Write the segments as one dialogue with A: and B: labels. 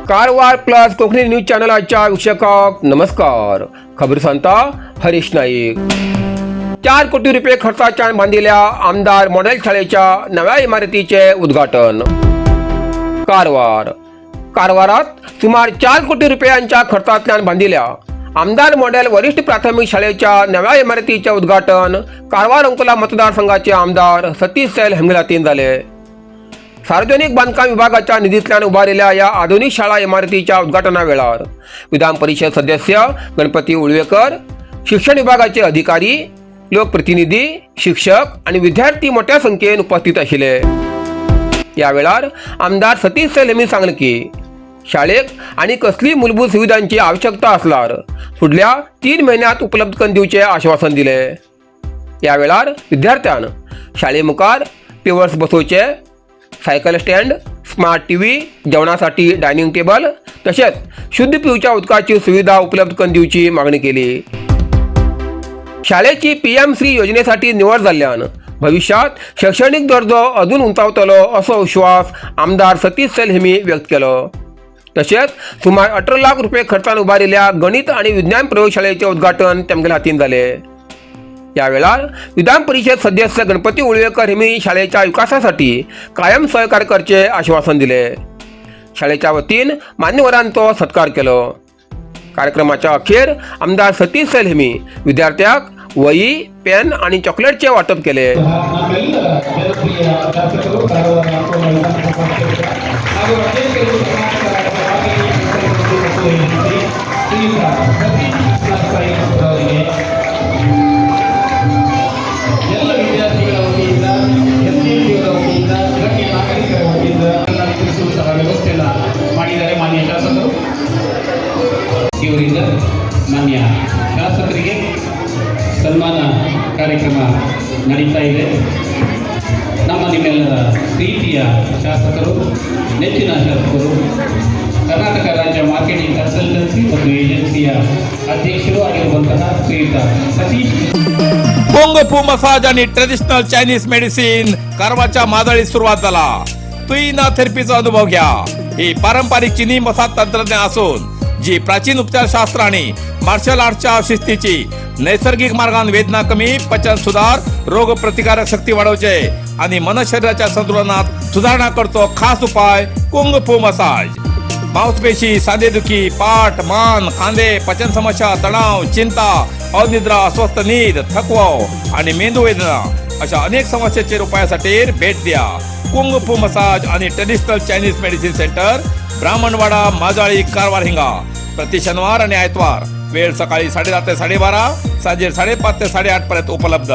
A: Karwar plus Konkani news चॅनलाच्या वीक्षकांक नमस्कार. खबर सांगता हरीश नाईक. 4 कोटी रुपये खर्चाच्या बांदिल्या आमदार मॉडेल शाळेच्या नव्या इमारतीचे उद्घाटन. कारवार. कारवारात सुमार 4 कोटी रुपयांच्या खर्चातल्यान बांदिल्या आमदार मॉडेल वरिष्ठ प्राथमिक शाळेच्या नव्या इमारतीचे उद्घाटन कारवार अंकोला मतदारसंघाचे आमदार सतीश सैल हांगेल्या हातीन जाले. सार्वजनिक बांधकाम विभागाच्या निधींतल्यान उबारिल्ल्या या आधुनिक शाळा इमारतीच्या उद्घाटना वेळार विधान परिषद सदस्य गणपती उळवेकर, शिक्षण विभागाचे अधिकारी, लोकप्रतिनिधी, शिक्षक आणि विद्यार्थी मोठ्या संख्येन उपस्थित आशिल्ले. या वेळार आमदार सतीश सैल यांनी सांगलें की शाळेक आनी कसलीय मूलभूत सुविधांची आवश्यकता आसल्यार फुडल्या 3 म्हयन्यांत उपलब्ध करून दिवचें आश्वासन दिलें. या वेळार विद्यार्थ्यान शाळे मुखार पेवर्स बसोवचे, सायकल स्टँड, स्मार्ट टीव्ही, जेवणासाठी डायनिंग टेबल तसेच शुद्ध पिवच्या उदकाची सुविधा उपलब्ध करून दिवची मागणी केली. शाळेची पीएम श्री योजनेसाठी निवड जाल्ल्यान भविष्यात शैक्षणिक दर्जो अजून उंचावतलो असो विश्वास आमदार सतीश सैल हेमी व्यक्त केलो. तशेंच सुमार 18 लाख रुपये खर्चान उबारिल्ल्या गणित आणि विज्ञान प्रयोगशाळेचे उद्घाटन तेमगेल्या हातीन जाले. या वेळार विधान परिषद सदस्य गणपती उळवेकर हेमी शाळेच्या विकासासाठी कायम सहकार्य करचे आश्वासन दिले. शाळेच्या वतीन मान्यवरांचो सत्कार केलो. कार्यक्रमाच्या अखेर आमदार सतीश सैल हेमी विद्यार्थ्यांक वही, पेन आणि चॉकलेटचे वाटप केले.
B: ನಮ್ಮೆಲ್ಲರ ಜನಪ್ರಿಯ ಶಾಸಕರು, ಕಾರವಾರ ಅಂಕೋಲ ವಿಧಾನಸಭಾ ಕ್ಷೇತ್ರ ಹಾಗೂ ಅಧ್ಯಕ್ಷರು, ಕರ್ನಾಟಕ ರಾಜ್ಯ ಮಾರ್ಕೆಟಿಂಗ್ ಕನ್ಸಲ್ಟೆನ್ಸಿ ಮತ್ತು ಏಜೆನ್ಸಿ, ಶ್ರೀಯುತ ಸತೀಶ್ ಸೈಲ್ ಅವರಿಗೆ ಎಲ್ಲ ವಿದ್ಯಾರ್ಥಿಗಳ ವತಿಯಿಂದ, ಎಸ್ಡಿಎಂಸಿಯವರ ವತಿಯಿಂದ, ಗಣ್ಯ ನಾಗರಿಕರ ವತಿಯಿಂದ ವಿತರಿಸುವಂತಹ ವ್ಯವಸ್ಥೆಯನ್ನು ಮಾಡಿದ್ದಾರೆ ಮಾನ್ಯ ಶಾಸಕರು. ಇವರಿಂದ ಮಾನ್ಯ ಶಾಸಕರಿಗೆ ಸನ್ಮಾನ ಕಾರ್ಯಕ್ರಮ ನಡೀತಾ ಇದೆ. ನಮ್ಮ ನಿಮ್ಮೆಲ್ಲರ ಪ್ರೀತಿಯ ಶಾಸಕರು, ನೆಚ್ಚಿನ ಶಾಸಕರು, ಕರ್ನಾಟಕ ರಾಜ್ಯ ಮಾರ್ಕೆಟಿಂಗ್ ಕನ್ಸಲ್ಟೆನ್ಸಿ ಮತ್ತು ಏಜೆನ್ಸಿಯ ಅಧ್ಯಕ್ಷರು ಆಗಿರುವಂತಹ ಶ್ರೀಯುತ ಸತೀಶ್
C: कुंग फू मसाज आणि ट्रेडिशनल चायनीज मेडिसिन कारवारच्या माजळीत सुरुवात झाला. तुईना थेरपीचा अनुभव घ्या. ही पारंपरिक चिनी मसाज तंत्रज्ञान असून जी प्राचीन उपचारशास्त्र आणि मार्शल आर्टच्या शिस्तीची नैसर्गिक मार्गान वेदना कमी, पचन सुधार, रोग प्रतिकारक शक्ती वाढवचे आणि मन शरीराच्या संतुलनात सुधारणा करतो. खास उपाय कुंग फू मसाज. मांसपेशी, सांधेदुखी, पाठ, मान, खांदे, पचन समस्या, तणाव, चिंता, अनिद्रा, अस्वस्थ नीद, थकवा आणि मेंदू वेदना अशा अनेक समस्येचेर उपायासाठी भेट द्या कुंग फू मसाज आणि traditional Chinese medicine centre, Brahmanwada, Majali, Karwar हिंगा. प्रति शनिवार आणि आयतवार, वेळ सकाळी 10:30 ते 12:30, सांजे 5:30 ते 8:30 पर्यंत उपलब्ध.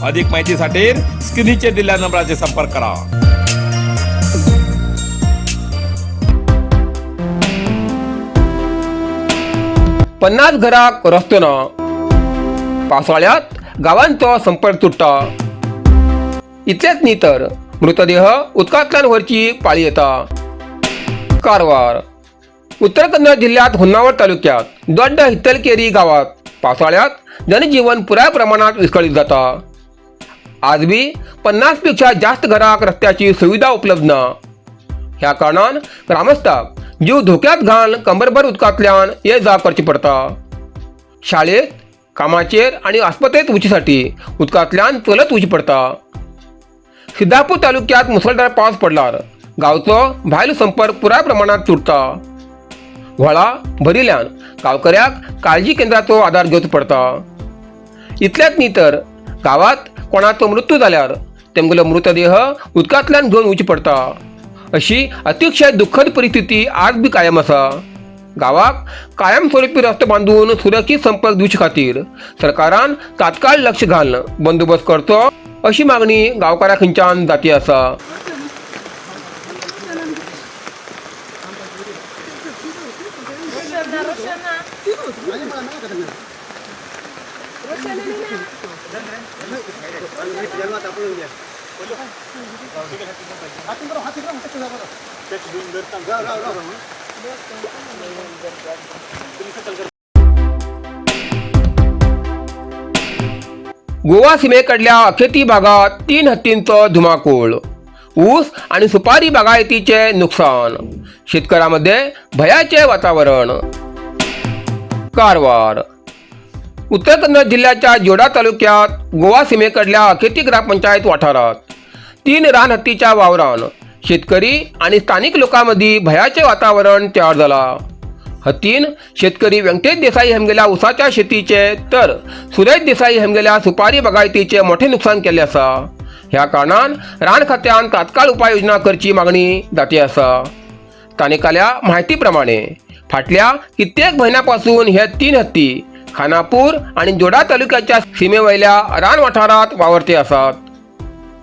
C: अधिक माहितीसाठी स्क्रीनचेर दिलेल्या नंबराचे संपर्क करा.
A: 50 घराक रस्तो ना. पावसाळ्यात गावांचो संपर्क तुट्टा. इतलेच न्ही तर मृतदेह उदकांतल्यान व्हरची पाळी येता. कारवार. उत्तर कन्नड जिल्ह्यात होन्नावर तालुक्यात दोड्ड हित्तलकेरी गावात पावसाळ्यात जनजीवन पुराय प्रमाणात विस्कळीत जाता. आज बी 50 पेक्षा जास्त घराक रस्त्याची सुविधा उपलब्ध ना. ह्या कारणान ग्रामस्थाक जीव धोक्यात घालून कंबरभर उदकांतल्यान ये जा करची पडटा. शाळेत, कामाचेर आनी आस्पत्रेंत वचीसाठी उदकांतल्यान चलत वचचें पडटा. सिद्धापूर तालुक्यात मुसळधार पावस पडल्यार गांवचो भायलो संपर्क पुराय प्रमाणात तुटता. व्हळा भरिल्ल्यान गांवकऱ्याक काळजी केंद्राचो आदार घेवचो पडटा. इतलेंच न्ही तर गांवांत कोणाचो मृत्यू जाल्यार तेमगेलो मृतदेह उदकांतल्यान घेवन वचचें पडटा. अशी अतिशय दुःखद परिस्थिती आज बी कायम आसा. गांवाक कायम स्वरुपी रस्तो बांदून सुरक्षीत संपर्क दिवचे खातीर सरकारान तात्काळ लक्ष घालून बंदोबस्त करचो अशी मागणी गांवकारां खंयच्यान जाती आसा. गोवा सीमेकडल्या अखेती भागात 3 हत्तींचो धुमाकूळ. ऊस आणि सुपारी बागायतीचे नुकसान. शेतकऱ्यांमध्ये भयाचे वातावरण. कारवार. उत्तर कन्नड जिल्ह्याच्या जोडा तालुक्यात गोवा सीमेकडल्या अखेती ग्रामपंचायत वाठारात 3 रानहत्तीच्या वावरान शेतकरी आणि स्थानिक लोकांमध्ये भयाचे वातावरण तयार झाला. हत्तीन शेतकरी व्यंकटेश देसाई हमगेल्या उसाच्या शेतीचे तर सुरेश देसाई हमगेल्या सुपारी बागायतीचे मोठे नुकसान केले आसा. ह्या कारणान रान खात्यान तात्काळ उपाययोजना करची मागणी जाती आसा. स्थानिकाल्या माहितीप्रमाणे फाटल्या कित्येक म्हयन्यापासून हे 3 हत्ती खानापूर आणि जोडा तालुक्याच्या सीमेवयल्या रान वाठारात वावरते आसात.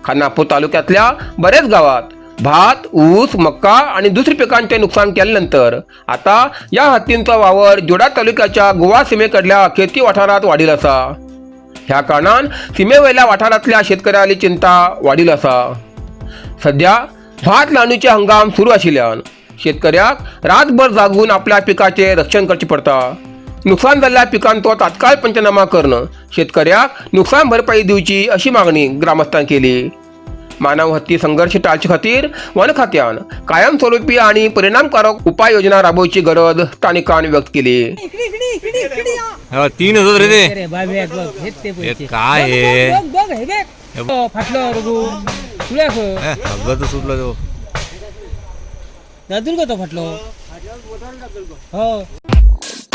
A: खानापूर तालुक्यातल्या बरेच गावात भात, ऊस, मक्का आणि दुसरी पिकांचे नुकसान केल्यानंतर आता या हत्तींचा वावर जोडा तालुक्याच्या गोवा सीमेकडल्या अखेती वाठारात वाढील आसा. ह्या कारणान सीमेवयल्या वाठारातल्या शेतकऱ्याली चिंता वाढील आसा. सध्या भात लावणीचे हंगाम सुरू आशिल्ल्यान शेतकऱ्याक रातभर जागून आपल्या पिकाचे रक्षण करचे पडता. नुकसान जाल्ल्या पिकांचो तात्काळ पंचनामा करणं शेतकऱ्याक नुकसान भरपाई दिवची अशी मागणी ग्रामस्थान केली. मानव हत्ती संघर्ष टाळचे खातीर वन खात्यान कायमस्वरूपी आणि परिणामकारक उपाययोजना राबोवची गरज स्थानिकांनी व्यक्त केली.
D: इकडे इकडे इकडे इकडे या.
E: हा, 3 हजार रे ते.
D: अरे बाय बॅग बघ हेच ते पैसे.
E: हे काय
D: बघ,
E: हे?
D: बघ, बघ, हे बघ. हो, फाटलं रघु तुला
E: हे, अपघात सुटला तो.
D: दादूल का तो फाटलो. हो.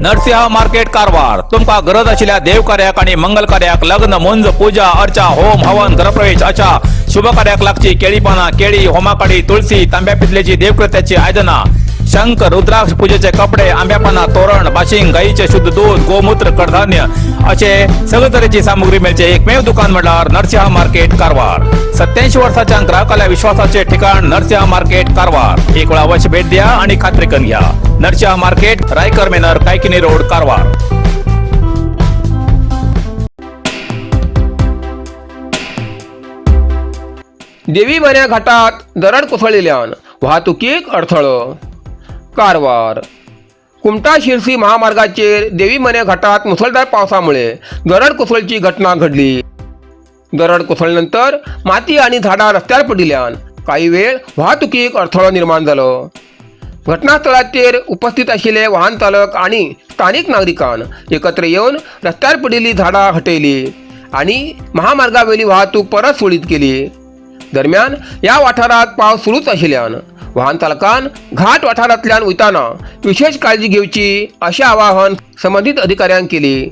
C: नरसिंह मार्केट कारवार. तुमका गरज आशिल्ल्या देवकार्याक आणि मंगल कार्याक, लग्न, मुंज, पूजा अर्चा, होम हवन, घरप्रवेश अशा शुभ कार्याक लागची केळी पाना, केळी, होमाकाडी, तुळशी, तांब्या पितलेची देवकृत्याची आयदना, शंख, रुद्राक्ष, पूजेचे कपडे, आंब्यापाना, तोरण, बाशिंग, गाईचे शुद्ध दूध, गोमूत्र, कडधान्य असे सगळे तरेची सामुग्री मिळचे एकमेव दुकान म्हटल्यार नरसिंह मार्केट कारवार. 87 वर्षाच्या ग्राहकाला विश्वासाचे ठिकाण नरसिंह मार्केट कारवार. एक वेळा अवश्य भेट द्या आणि खात्री करून घ्या. Narasimha market, Raikar manor, Kaikini road, Karwar.
A: देवी मन्या घाटात दरड कोसळलेल्यान वाहतुकीक अडथळो. कारवार. कुमटा शिरसी महामार्गाचेर देवी मन्या घाटात मुसळधार पावसामुळे दरड कोसळची घटना घडली. दरड कोसळल्यानंतर माती आणि झाडां रस्त्यार पडिल्ल्यान काही वेळ वाहतुकीक अडथळो निर्माण जालो. घटनास्थळाचेर उपस्थित आशिल्ले वाहन चालक आणि स्थानिक नागरिकान एकत्र येवन रस्त्यार पडिल्ली झाडां हटयली आणि महामार्गावेली वाहतूक परत सुरळीत केली. दरम्यान या वाठारात पावस सुरूच आशिल्ल्यान वाहन चालकान घाट वाठारांतल्यान वयताना विशेष काळजी घेवची अशें आवाहन संबंदीत अधिकाऱ्यांक केली.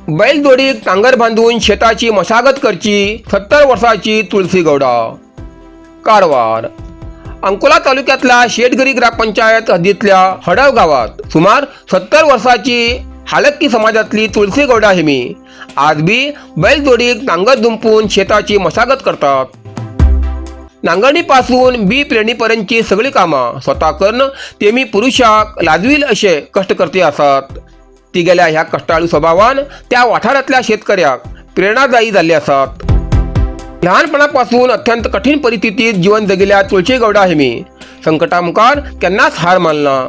A: बैलजोडीक नांगर बांदून शेताची मशागत करची 70 वर्साची तुळसी गौडा. कारवार. अंकोला तालुक्यातल्या शेटगिरी ग्रामपंचायत हद्दीतल्या हडव गावात सुमार 70 वर्साची हालक्की समाजातली तुळसी गौडा हेमी आज बी बैलजोडीक नांगर दुंपून शेताची मशागत करतात. नांगरणीपासून बी पेरणीपर्यंतची सगळी कामां स्वता करून तेमी पुरुषाक लाजवील अशे कष्ट करते आसात. तिगेल्या ह्या कष्टाळू स्वभावान त्या वाठारांतल्या शेतकऱ्याक प्रेरणादायी जाल्ले आसात. लहानपणापासून अत्यंत कठीण परिस्थितीत जीवन जगिल्ल्या तुळशी गौडा हेमी संकटा मुखार केन्नाच हार मानना.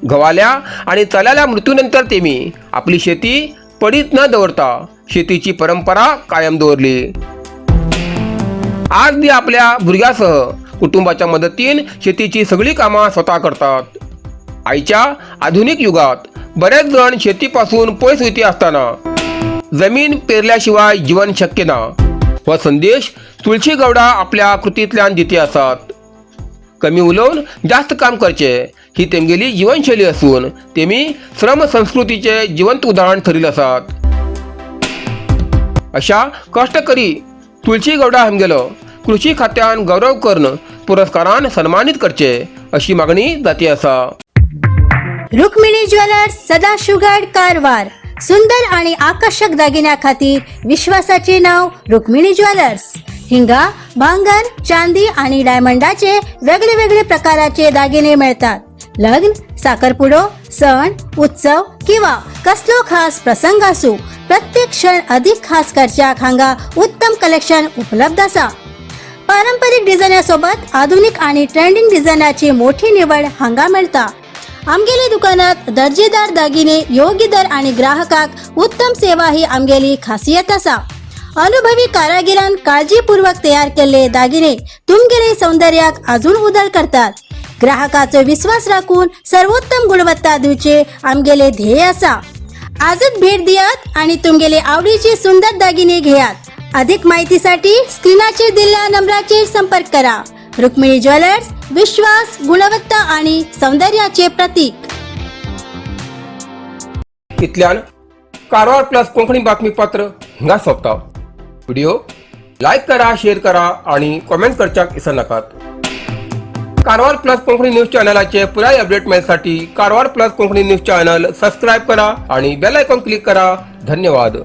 A: घवाल्या आणि चल्याल्या मृत्यूनंतर तेमी आपली शेती पडीत न दवरता शेतीची परंपरा कायम दवरली. आज बी आपल्या भुरग्यासह कुटुंबाच्या मदतीन शेतीची सगळी कामां स्वता करतात. आयच्या आधुनिक युगात बरेच जण शेतीपासून पयस वयती आसतना जमीन पेरल्याशिवाय जीवन शक्य ना हो संदेश तुळशी गौडा आपल्या कृतींतल्यान दिती आसात. कमी उलोवन जास्त काम करचे ही तेमगेली जीवनशैली आसून तेमी श्रम संस्कृतीचे जिवंत उदाहरण थरील आसात. अशा कष्टकरी तुळशी गौडा हमगेलो कृषी खात्यान गौरव करून पुरस्कारान सन्मानित करचे अशी मागणी जाती आसा.
F: रुक्मिणी ज्वेलर्स, सदाशिवगड, कारवार. सुंदर आणि आकर्षक दागिन्या खातीर विश्वासाचे नाव रुक्मिणी ज्वेलर्स. हिंगा भांगर, चांदी आणि डायमंडाचे वेगळे वेगळे प्रकाराचे दागिने मिळतात. लग्न, साखरपुडो, सण उत्सव किंवा कसलो खास प्रसंग असू, प्रत्येक क्षण अधिक खास करच्याक हांगा उत्तम कलेक्शन उपलब्ध आसा. पारंपरिक डिझायनासोबत आधुनिक आणि ट्रेंडिंग डिझायनाची मोठी निवड हांगा मेळटा. आमगेले दुकानात दर्जेदार दागिने योग्य दर आणि ग्राहकाक उत्तम सेवा ही आमगेली खासियत आसा. अनुभवी कारागिरान काळजीपूर्वक तयार केल्ले दागिने तुमगेले सौंदर्याक अजून उदळ करतात. ग्राहकाचो विश्वास राखून सर्वोत्तम गुणवत्ता दिवचे आमगेले ध्येय आसा. आजच भेट दियात आणि तुमगेले आवडीचे सुंदर दागिने घेयात. अधिक माहितीसाठी स्क्रीनाचेर दिल्ल्या नंबराचेर संपर्क करा. रुक्मिणी ज्वेलर्स, विश्वास, गुणवत्ता आणि सौंदर्याचे प्रतीक.
A: इतल्यान कारवार प्लस कोंकणी बातमीपत्र हिंगा सोंपता. व्हिडिओ लायक करा, शेअर करा आणि कॉमेंट करच्याक विसरनाकात. कारवार प्लस कोंकणी न्यूज चॅनलाचे पुराय अपडेट मेळसाठी Karwar plus Konkani news channel subscribe करा आणि बेल आयकॉन क्लिक करा. धन्यवाद.